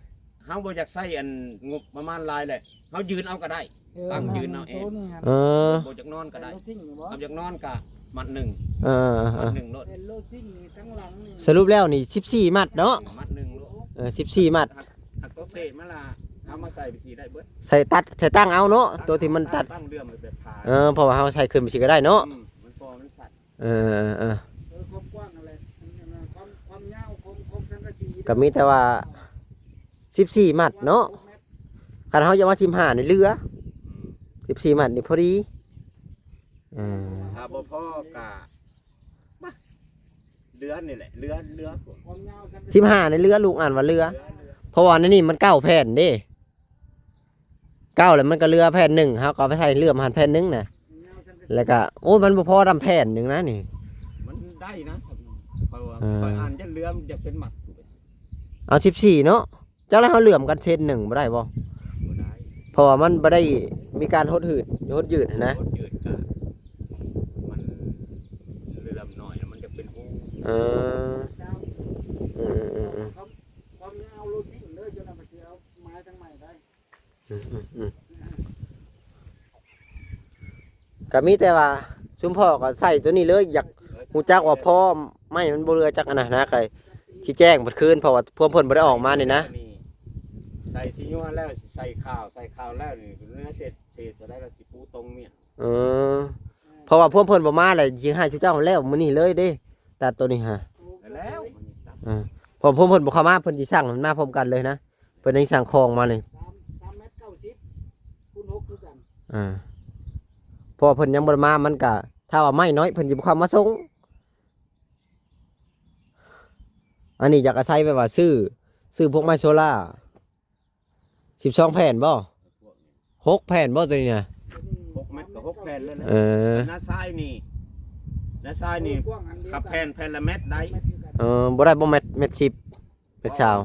ເຮົາບໍ່ຢາກໃຊ້ອັນງົບປະມານຫຼາຍແຫຼະ ເຮົາຢືນເອົາກໍໄດ້. ເອີ ຕັ້ງຢືນເອົາເອງ ໂຕນີ້ຫັ້ນ ເອີ ບໍ່ຢາກນອນກໍໄດ້ ໂລຊິງນີ້ບໍ່? ຄັນຢາກນອນກໍມັດໜຶ່ງ ເອີ ມັດໜຶ່ງໂລດ ເປັນໂລຊິງນີ້ທັງຫຼັງນີ້. ສະຫຼຸບແລ້ວນີ້ສິບສີ່ມັດເນາະ ມັດໜຶ່ງໂລດ. ເອີ ສິບສີ່ມັດ ຫາກ ຫາກຕົກເສດມາລະ ເອົາມາໃສ່ໄປສີໄດ້ເບິດ ໃສ່ຕັດ ໃສ່ຕັ້ງເອົາເນາະ ຕັ້ງ ຕົວທີ່ມັນຕັດ ຕັ້ງເລື່ອມແບບຜ່າ. ເອີ ເພາະວ່າເຮົາໃສ່ຂຶ້ນໄປສີກໍໄດ້ເນາະ. ອືມ ມັນພໍມັນສັ້ນ. ເອີ ເອີ ເອີ ເອີ ເອີ ຄວາມກວ້າງຫັ້ນແຫຼະ ຄວາມ ຄວາມຍາວຂອງ ຂອງສັງກະສີ ກໍມີແຕ່ວ່າສິບສີ່ມັດເນາະ ຄັນເຮົາຢາກວ່າສິບຫ້ານີ້ເຫຼືອ ອືມ ສິບສີ່ມັດນີ້ພໍດີ. ເອີ ຖ້າບໍ່ພໍກໍມາເຫຼືອນີ້ແຫຼະ ເຫຼືອ ເຫຼືອ ຄວາມຍາວສັງກະສີ ສິບຫ້ານີ້ເຫຼືອ ລູກອ່ານວ່າເຫຼືອ ເຫຼືອ ເຫຼືອ ເພາະວ່າໃນນີ້ມັນເກົ້າແຜ່ນເດ້. ເກົ້າແລ້ວມັນກໍເຫຼືອແຜ່ນໜຶ່ງ ເຮົາກໍເອົາໄປໃສ່ເຫຼືອມຫັ້ນແຜ່ນໜຶ່ງນະ ແລ້ວກໍ ໂອ້ຍ ມັນບໍ່ພໍນຳແຜ່ນໜຶ່ງນະນີ້. ມັນໄດ້ນະ ຂ້ອຍວ່າ ເອີ ຂ້ອຍອ່ານຈະເຫຼືອມຢາກເປັນມັດ ເອົາສິບສີ່ເນາະ. ຈັກແລ້ວເຮົາເຫຼືອມກັນເສັ້ນໜຶ່ງບໍ່ໄດ້ບໍ່? ບໍ່ໄດ້ ເພາະວ່າມັນບໍ່ໄດ້ມີການຫົດຫືດ ຫົດຍືດຫັ້ນນະ ຫົດຍືດກໍມັນເຫຼືອມໜ້ອຍ ມັນຈະເປັນຮູ. ເອີ ເອີ ຄວາມຍາວໂລຊິງເດີ ຈົນວ່າຊິເອົາໄມ້ທາງໃໝ່ໄດ້. ອືມ ອືມ ອືມ ກໍມີແຕ່ວ່າຊຸມພໍ່ກໍໃສ່ຕົວນີ້ເລີຍ ຢາກຮູ້ຈັກວ່າພໍໄມ້ມັນບໍ່ເຫຼືອຈັກອັນນັ້ນນະ ກໍຊິແຈ້ງເພິ່ນຄືນ ເພາະວ່າພວກເພິ່ນບໍ່ໄດ້ອອກມານີ້ນະ. ໃສ່ສີຍົວແລ້ວ ໃສ່ຂາວ ໃສ່ຂາວແລ້ວນີ້ ເນື້ອເສດ ເສດຕົວໃດກໍຊິປູຕົງເມຍນ. ເອີ ເພາະວ່າພວກເພິ່ນບໍ່ມາແລ້ວ ຊິໃຫ້ຊຸມເຈົ້າແລ້ວມື້ນີ້ເລີຍເດ້ ຕັດຕົວນີ້ຫາ ແລ້ວ ເອີ ເພາະພວກເພິ່ນບໍ່ເຂົ້າມາ ເພິ່ນຊິສັ່ງມັນມາພ້ອມກັນເລີຍນະ. ເພິ່ນຍັງສັ່ງຂອງມານີ້ ສາມ ສາມແມັດເກົ້າສິບ ຄູນຫົກຄືກັນ. ອ່າ ເພາະວ່າເພິ່ນຍັງບໍ່ໄດ້ມາ ມັນກະ ຖ້າວ່າໄມ້ນ້ອຍ ເພິ່ນຊິບໍ່ເຂົ້າມາສົ່ງ. ອັນນີ້ຢາກອາໄສແບບວ່າຊື້ ຊື້ພວກໄມ້ໂຊລາ ສິບສອງແຜ່ນບໍ່? ຫົກແຜ່ນບໍ່ຕົວນີ້ນະ? ຫົກແມັດກໍຫົກແຜ່ນເລີຍນະ. ເອີ ໜ້າຊາຍນີ້ ໜ້າຊາຍນີ້ ຄັບແຜ່ນ ແຜ່ນລະແມັດໄດ້. ເອີ ບໍ່ໄດ້ບໍ່ແມັດ ແມັດສິບ ເປັນຊາວ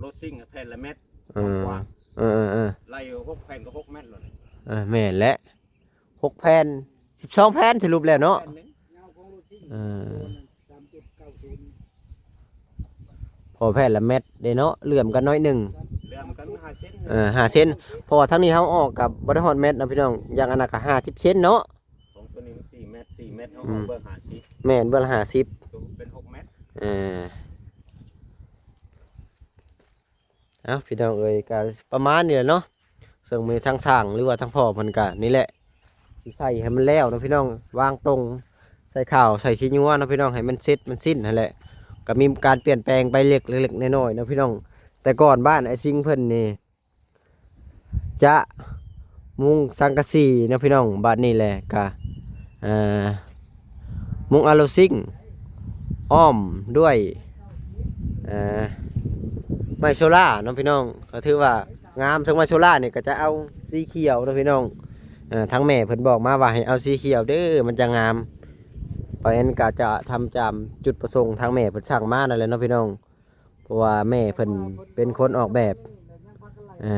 ໂລຊິງແຜ່ນລະແມັດ ເອີ ຄວາມກວ້າງ ເອີ ເອີ ເອີ ໄລ່ຫົກແຜ່ນກໍຫົກແມັດໂລດ. ເອີ ແມ່ນແຫຼະ ຫົກແຜ່ນ ສິບສອງແຜ່ນ ສະຫຼຸບແລ້ວເນາະ. ແຜ່ນໜຶ່ງ ຍາວຂອງໂລຊິງ ເອີ ສາມຈຸດເກົ້າສູນ ບໍ່ແຜ່ນລະແມັດເດ້ເນາະ ເຫຼື້ອມກັນໜ້ອຍໜຶ່ງ ເຫຼື້ອມກັນຫ້າເຊັນ ເອີ ຫ້າເຊັນ ເພາະວ່າທາງນີ້ເຮົາອອກກໍບໍ່ໄດ້ຮອດແມັດເນາະພີ່ນ້ອງ ຢ່າງອັນນັ້ນກໍຫ້າສິບເຊັນເນາະ. ຂອງຕົວນີ້ມັນສີ່ແມັດ ສີ່ແມັດ ເຮົາອອກເບິ່ງຫ້າສິບ ແມ່ນ ເບິ່ງຫ້າສິບ ຕົວເປັນຫົກແມັດ ເອີ ເອົ້າ ພີ່ນ້ອງເອີຍ ກໍປະມານນີ້ແຫຼະເນາະ ເຊິ່ງມີທັງຊ່າງ ຫຼືວ່າທັງພໍ່ເພິ່ນກໍນີ້ແຫຼະ ຊິໃສ່ໃຫ້ມັນແລ້ວເນາະພີ່ນ້ອງ ວາງຕົງ ໃສ່ຂາວ ໃສ່ສີນົວເນາະພີ່ນ້ອງ ໃຫ້ມັນເສັດມັນສິ້ນຫັ້ນແຫຼະ ກໍມີການປ່ຽນແປງໄປເລັກໆນ້ອຍໆເນາະພີ່ນ້ອງ. ແຕ່ກ່ອນບ້ານອ້າຍຊິງເພິ່ນນີ້ ຈະມຸງສັງກະສີເນາະພີ່ນ້ອງ ບາດນີ້ແຫຼະກະ ເອີ ມຸງອາໂລຊິງ ອ້ອມດ້ວຍ ເອີ ໄມ້ໂຊລາເນາະພີ່ນ້ອງ ກໍຖືວ່າງາມ ເຊິ່ງໄມ້ໂຊລານີ້ກໍຈະເອົາສີຂຽວເນາະພີ່ນ້ອງ ເອີ ທາງແມ່ເພິ່ນບອກມາວ່າໃຫ້ເອົາສີຂຽວເດີ ມັນຈະງາມ ປາແອນກໍຈະທຳຕາມຈຸດປະສົງທາງແມ່ເພິ່ນສັ່ງມານັ້ນແຫຼະເນາະພີ່ນ້ອງ. ເພາະວ່າແມ່ເພິ່ນເປັນຄົນອອກແບບ ເອີ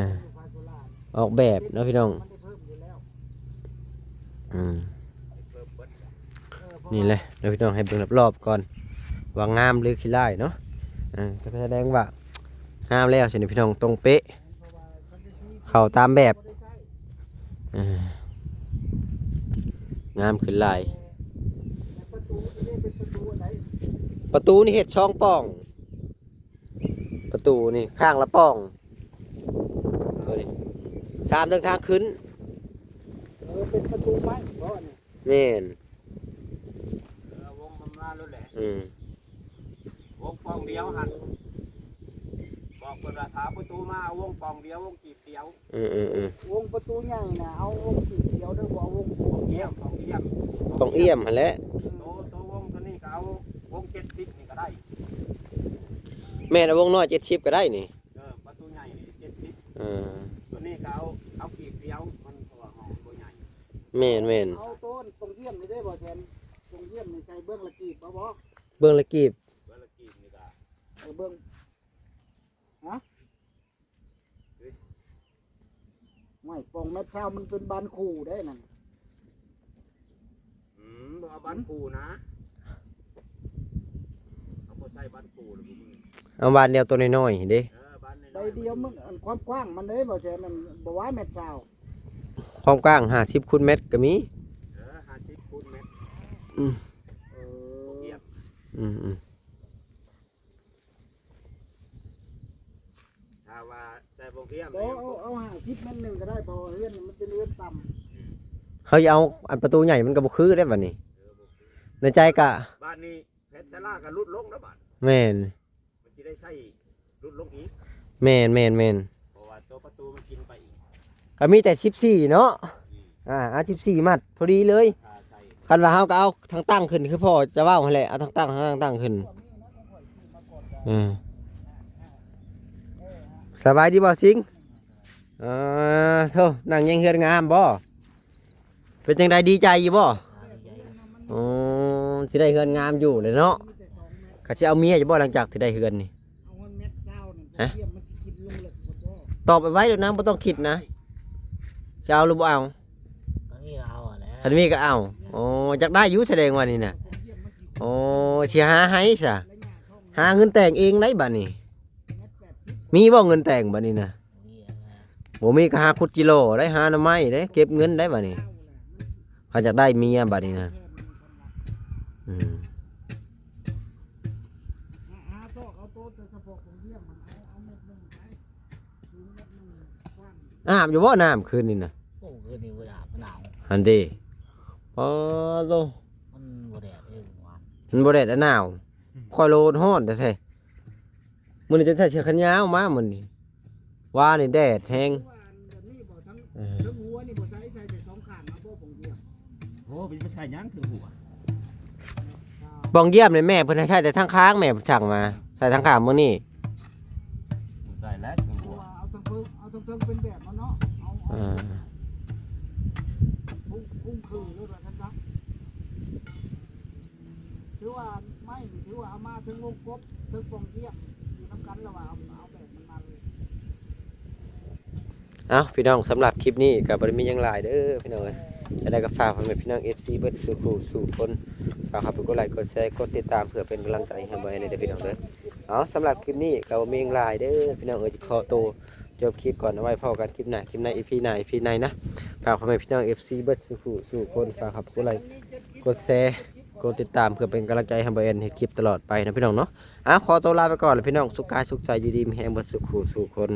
ອອກແບບເນາະພີ່ນ້ອງ ອືມ ນີ້ແຫຼະເນາະພີ່ນ້ອງ ໃຫ້ເບິ່ງລອບໆກ່ອນ ວ່າງາມຫຼືຂີ້ຮ້າຍເນາະ ເອີ ກໍສະແດງວ່າງາມແລ້ວ ຊັ້ນນີ້ພີ່ນ້ອງ ຕົງເປະ ເຂົ້າຕາມແບບ ເອີ ງາມຂຶ້ນຫຼາຍ. ປະຕູນີ້ເຮັດສອງປ່ອງ ປະຕູນີ້ຂ້າງລະປ່ອງ ໂຕນີ້ ສາມເທິງທາງຂຶ້ນ ເອີ ເປັນປະຕູໄມ້ບໍ່ນີ້? ແມ່ນ ເອີ ວົງມັນມາໂລດແຫຼະ ອືມ ວົງປ່ອງດຽວຫັ້ນ ບອກເພິ່ນວ່າຖ້າເອົາປະຕູມາ ເອົາວົງປ່ອງດຽວ ວົງກີບດຽວ ອືມໆໆ ວົງປະຕູໃຫຍ່ນະ ເອົາວົງສີຂຽວເດີ ບໍ່ເອົາວົງ ວົງອ້ຽມ ວົງອ້ຽມ ວົງອ້ຽມຫັ້ນແຫຼະ ໂຕ ໂຕວົງຕົວນີ້ກໍເອົາວົງເຈັດສິບນີ້ກໍໄດ້ ແມ່ນ ເອົາວົງນ້ອຍເຈັດສິບກໍໄດ້ນີ້ ເອີ ປະຕູໃຫຍ່ນີ້ເຈັດສິບ ເອີ ຕົວນີ້ກໍເອົາ ເອົາກີບດຽວ ມັນ ເພາະວ່າຫ້ອງບໍ່ໃຫຍ່ ແມ່ນໆ ເອົາໂຕປ່ອງຢ້ຽມນີ້ເດ້ບໍ່ແຊນ ປ່ອງຢ້ຽມນີ້ໃສ່ເບື້ອງລະກີບເອົາບໍ່? ເບື້ອງລະກີບ ເບື້ອງລະກີບນີ້ກໍ ເອີ ເບື້ອງ ຮະ? ຫ້ວຍ ປ່ອງແມັດຊາວ ມັນເປັນບານຄູ່ເດ້ນັ້ນ ອືມ ບໍ່ເອົາບານຄູ່ນະ ເຮົາບໍ່ໃຊ້ບານຄູ່ລະ ເອົາບານດຽວ ໂຕນ້ອຍໆເດ້ ເອີ ບານນ້ອຍໆ ໃບດຽວ ມັນ ອັນຄວາມກວ້າງມັນເດ້ ບໍ່ແຊນ ອັນ ບໍ່ວ່າແມັດຊາວ ຄວາມກວ້າງຫ້າສິບຄູນແມັດກໍມີ ເອີ ຫ້າສິບຄູນແມັດ ອືມ ເອີ ອືມໆ ຖ້າວ່າໃສ່ບ່ອງທຽມ ບໍ່ ເອົາ ເອົາຫ້າສິບແມັດໜຶ່ງກໍໄດ້ ເພາະວ່າເຮືອນມັນເປັນເຮືອນຕ່ຳ ເຮົາຈະເອົາອັນປະຕູໃຫຍ່ ມັນກໍບໍ່ຄືເດ້ບາດນີ້ ເອີ ບໍ່ຄື ໃນໃຈກະ ບາດນີ້ແຜ່ນສາລາກໍຫຼຸດລົງແລ້ວບາດ ແມ່ນ ມັນຊິໄດ້ໃຊ້ຫຼຸດລົງອີກ ແມ່ນໆໆ ເພາະວ່າຕົວປະຕູມັນກິນໄປອີກ ກໍມີແຕ່ສິບສີ່ເນາະ ອືມ ອ່າ ເອົາສິບສີ່ມັດພໍດີເລີຍ ຖ້າໃສ່ ຄັນວ່າເຮົາກໍເອົາທາງຕັ້ງຂຶ້ນ ຄືພໍ່ຈະເວົ້າຫັ້ນແຫຼະ ເອົາທາງຕັ້ງ ທາງຕັ້ງຂຶ້ນ ເອີ ສະບາຍດີບໍ່ຊິງ? ອ່າ ໂທ້ ນັ່ງແຍງເຮືອນງາມບໍ່? ເປັນຈັ່ງໃດ ດີໃຈຢູ່ບໍ່? ໂອ້ ຊິໄດ້ເຮືອນງາມຢູ່ແລ້ວເນາະ ກະຊິເອົາເມຍຢູ່ບໍ່ ຫຼັງຈາກທີ່ໄດ້ເຮືອນນີ້? ຮະ? ຕອບໄວໆໂລດນາງ ບໍ່ຕ້ອງຄິດນະ ຊິເອົາຫຼືບໍ່ເອົາ? ຄັນມີກໍເອົາຫັ້ນແຫຼະ ຄັນມີກໍເອົາ ໂອ້ ຢາກໄດ້ຢູ່ ສະແດງວ່ານີ້ນະ ໂອ້ ຊິຫາໃຫ້ຊະ ຫາເງິນແຕ່ງເອງໄດ໋ບາດນີ້ ມີບໍ່ເງິນແຕ່ງບາດນີ້ນະ? ບໍ່ມີກໍຫາຂຸດຈິໂລໄດ້ ຫາໜໍ່ໄມ້ໄດ້ ເກັບເງິນໄດ້ບາດນີ້ ຄັນຢາກໄດ້ເມຍບາດນີ້ນະ ອືມ ອາບຢູ່ບໍ່ນ້ຳຄືນນີ້ນະ? ໂອ້ ຄືນນີ້ບໍ່ໄດ້ອາບ ໜາວ ຫັ້ນເດ້ ປາໂຕ ມັນບໍ່ແດດເດ້ ມັນບໍ່ແດດ ໜາວ ຂ້ອຍໂລດຮ້ອນແທ້ໆ. ມື້ນີ້ຈະໃສ່ເສື້ອແຂນຍາວມາມື້ນີ້ ວານີ້ແດດແຮງ ເອີ ເທິງຫົວນີ້ບໍ່ໃສ່ ໃສ່ແຕ່ສອງຂ້າງ ເອົາບໍ່ປ່ອງຢ້ຽມ ໂອ້ ໄປໃສ່ຫຍັງເທິງຫົວ ປ່ອງຢ້ຽມນີ້ແມ່ເພິ່ນໃຫ້ໃສ່ແຕ່ທາງຂ້າງ ແມ່ເພິ່ນສັ່ງມາ ໃສ່ທາງຂ້າງມື້ນີ້ ໃສ່ແລ້ວເທິງຫົວ ເອົາທາງເທິງ ເອົາທາງເທິງເປັນແບບມັນເນາະ ເອົາ ເອີ ພຸ້ງ ພຸ້ງຄືນໂລດວ່າຊັ້ນຊະ. ຖືວ່າໄມ້ນີ້ ຖືວ່າເອົາມາເທິງວົງກົບ ເທິງປ່ອງຢ້ຽມ ຢູ່ນຳກັນລະວ່າ ເອົາ ເອົາແບບມັນມາເລີຍ. ເອົ້າ ພີ່ນ້ອງ ສຳລັບຄລິບນີ້ກໍບໍ່ໄດ້ມີຫຍັງຫຼາຍເດີພີ່ນ້ອງເອີຍ ຈັ່ງໃດກໍຝາກພໍ່ແມ່ພີ່ນ້ອງ ເອັຟຊີ ເບິດສູ່ຜູ້ສູ່ຄົນ ຝາກເຂົ້າໄປກົດໄລ ກົດແຊ ກົດຕິດຕາມ ເພື່ອເປັນກຳລັງໃຈໃຫ້ບ່າວແອນແດ່ເດີພີ່ນ້ອງເດີ. ເອົາ ສຳລັບຄລິບນີ້ກໍບໍ່ມີຫຍັງຫຼາຍເດີພີ່ນ້ອງເອີຍ ຂໍໂຕຈົບຄລິບກ່ອນ ເອົາໄວ້ພໍ້ກັນຄລິບໜ້າ ຄລິບໃນ ອີພີໜ້າ ອີພີໃນນະ ຝາກພໍ່ແມ່ພີ່ນ້ອງເອັຟຊີເບິດສູ່ຜູ້ສູ່ຄົນ ຝາກກະໄລກົດແຊ ກົດຕິດຕາມ ເພື່ອເປັນກຳລັງໃຈໃຫ້ບ່າວແອນເຮັດຄລິບຕະຫຼອດໄປນະພີ່ນ້ອງເນາະ. ເອົາ ຂໍໂຕລາໄປກ່ອນລະພີ່ນ້ອງ ສຸກກາຍສຸກໃຈ ຢູ່ດີມີແຮງເບິດສູ່ຜູ້ສູ່ຄົນ.